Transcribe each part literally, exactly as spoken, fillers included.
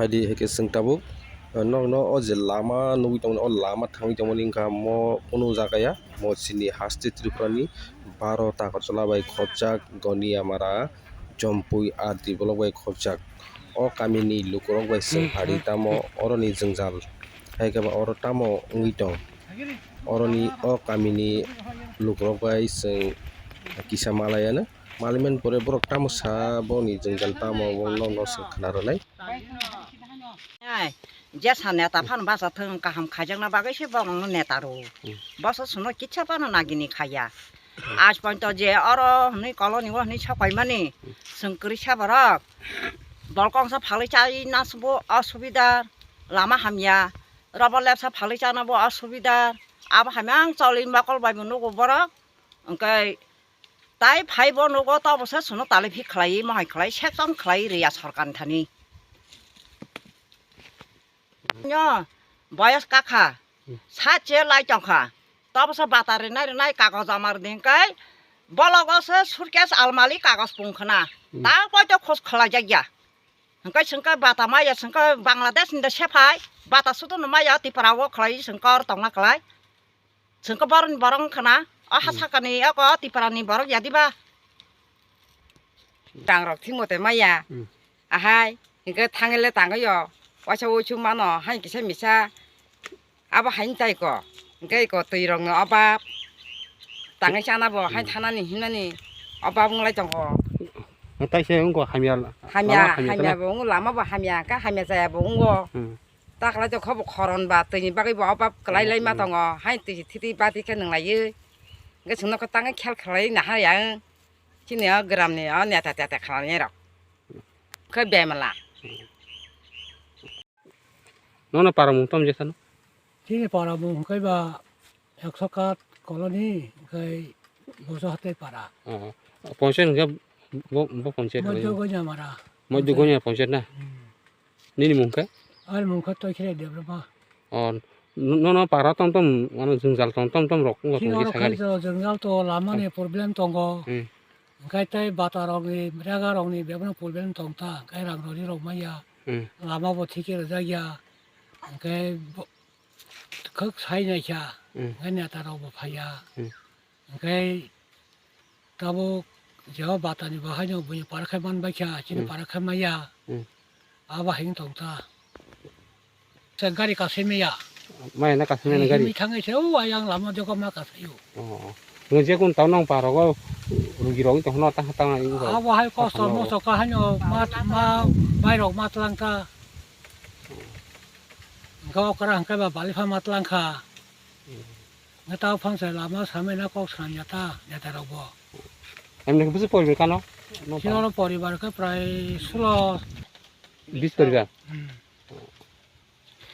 Phaidi hai khe chwng tabuk, eh, nokno o je lama nugwi tongmani, o lama thangwi tongmani wngkha mo kunu jaga ya, mo chini haste Tripura ni baro Takarjala bai khopjak, Goniamara, Jompui R D block bai khopjak. O kamini lukurok bai chwng phari tamo oroni jwngjal, hai khe ba oro tamo wngwi tong. Oroni o kamini lukurok bai chwng kisa malaiano. Maliman pore borok tamo sa boni jwngjal tamo bo nokno chwng khna rwnai. Ai, jesa neta phano bacha thwng kaham khaijakna bagwi se borokno neta rw. Hmm. Boso chwngno kisa phano nagini khaiya. Hmm. Aaj porjonto je oro hwnwi colony o hwnwi sokaimani, hmm, chwng kwrwisa borok. Bolkongsa phalwi chai nasbo osubida, lama hamya. Robo lepsa phalwi chana bo osubida. Abo hamya ang choli mokol bai bo nugo borok. Hwnkhe tai phai bo nugo tobo se chwngno taliphi khlai, mohai khlai, section khlai riya sorkar ni thani. Nw boyos kakha, sache lai tongkha, tobo se bata rinai rinai kagoj amar din kai, bologo se suitcase almali kagoj pung khna, hmm, ta poito khos khlai jakya. Hwnkhe chwngkhe bata maya, chwngkhe Bangladesh ni da sephai, bata sudo no maya, Tripura o khlai, chwngkhe oro tongna khlai. Chwngkhe borokni borok wngkha na, o, hmm, hasakani oko Tripura ni borok ya diba? Dangrok thik mote maya. Hmm. Ahai, hwnkhe thangwi le tangwi o, waisa wuisu mano, hai kisa misa. Abo hai tai ko, hwnkhe ko twi rok no obab. Tangwi chana bo, hai, hmm, thanani hinani obab wng lai tongo. Taise wngkha hamya, hamya, lama hamya, hamya tala bo wng, lama bo hamya, ka hamya chaya bo wngo. Hmm. Ta khlai tongkha bo khoron ba, twi ni bagwi bo obab kwlai lai ma, hmm, tongo, hai twi thiti bati khe nung lai. Hwnkhe chwng nokho tangwi khel khlai nahar ya, chini o gram ni o neta teta khlai rok khe bemla. Nono para mung tom jesano? Chini para mung hwnkhe ba Ekso kat colony, hwnkhe Bojo Hatai para. Oh. Ponchayat hwnkhe bo, bo ponchayat Moidya bai. Goniamara. Moidya Ponchayat. Goniamara ponchayat na? Hmm. Nini mung khe? Ani mung khe Toikhilai Debbarma. Oh, no, no, no, para tom tom, ano jwngjal tom tom tom rok wngkha. Chini tong oro kisa khe gari. Jwngjal to lama ni, hmm, problem tongo. Hmm. Hwnkhe tei bata rok ni, rega rok ni bebak no problem tong ta, hwnkhe rang rori rok maya. Hmm. Lama bo thik khe rwjak ya. Hwnkhe bo, Khwk sai naikha, hmm, hwnkhe neta rok bo phaiya. Hmm. Hwnkhe tabuk jeba batani bo haino buini para khai man baikha, chini, hmm, para khai maya. Hmm. Abo hai wng tong ta. Se gari kasai maya. Maya na kasai maya na gari? Himwi thangwi se o ayang lama jogo ma kasai o. Oh, oh. Nung je kun tau nang parogo rugi rok tong no ta ta. Abo hai kosto mosto ka haino ma, ma bai rok ma tlang ta. Hwnkhe okra hwnkhe ba balipha ma tlangkha. Hwnkhe tao phansa lama samai na kok swnamya ta neta rok bo. Emni khe bwswk poribar kano? Chini oro poribar khe prai sulo. Bis poribar? Hmm.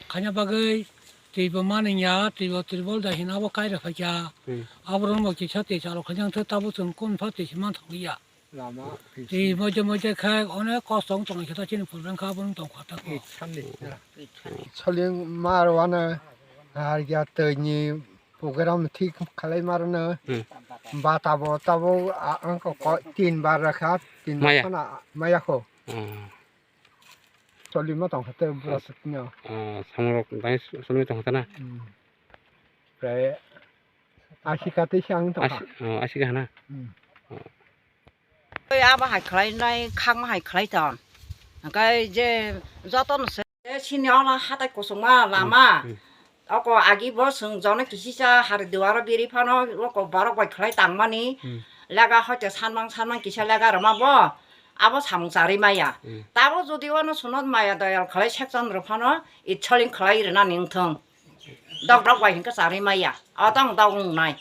Khaina bagwi twibo manwngya, twibo tribol da hino abo kaira phaikya. Hmm. Aborok bo kisa twi chalo khaina wngkhe tabo chwng kun pha twi se manthokliya. Lama twi moide moide khe onek kosto wng tongkha ta chini problem kha abo wng tongkha ta ko. Soling ma rwano harya twi ni program thik khlai ma rwno. Hmm. Bata bo tabo a, ang ko, ko tin bar rakha, tin bar maya. Khana maya kho. Hmm. Solima tongkha te bura sukno. Ah, samrok dai solima tongkha ta na? Hmm. Prai Asi ka tei se ang tongkha. Asi, oh, asi ka hana? Hmm. Oh. Oi, abo hai khlai nai, khakma hai khlai ton. Hwnkhe je jotono se, sini ola hatai kusuma lama. Hmm, hmm. Oko agi bo chwng jono kisisa hari duaro biri phano oko borok bai khlai tangmani. Hmm. Lega hoite sanmang sanmang kisa lega rwma bo. Abo samung charwi maya. Hmm. Tabo jodi wano sunot maya doyal khlai section rw phano itsoling khlai rwnani wngthong. Dok dok bai hinkhe charwi maya. Otong dok wngnai.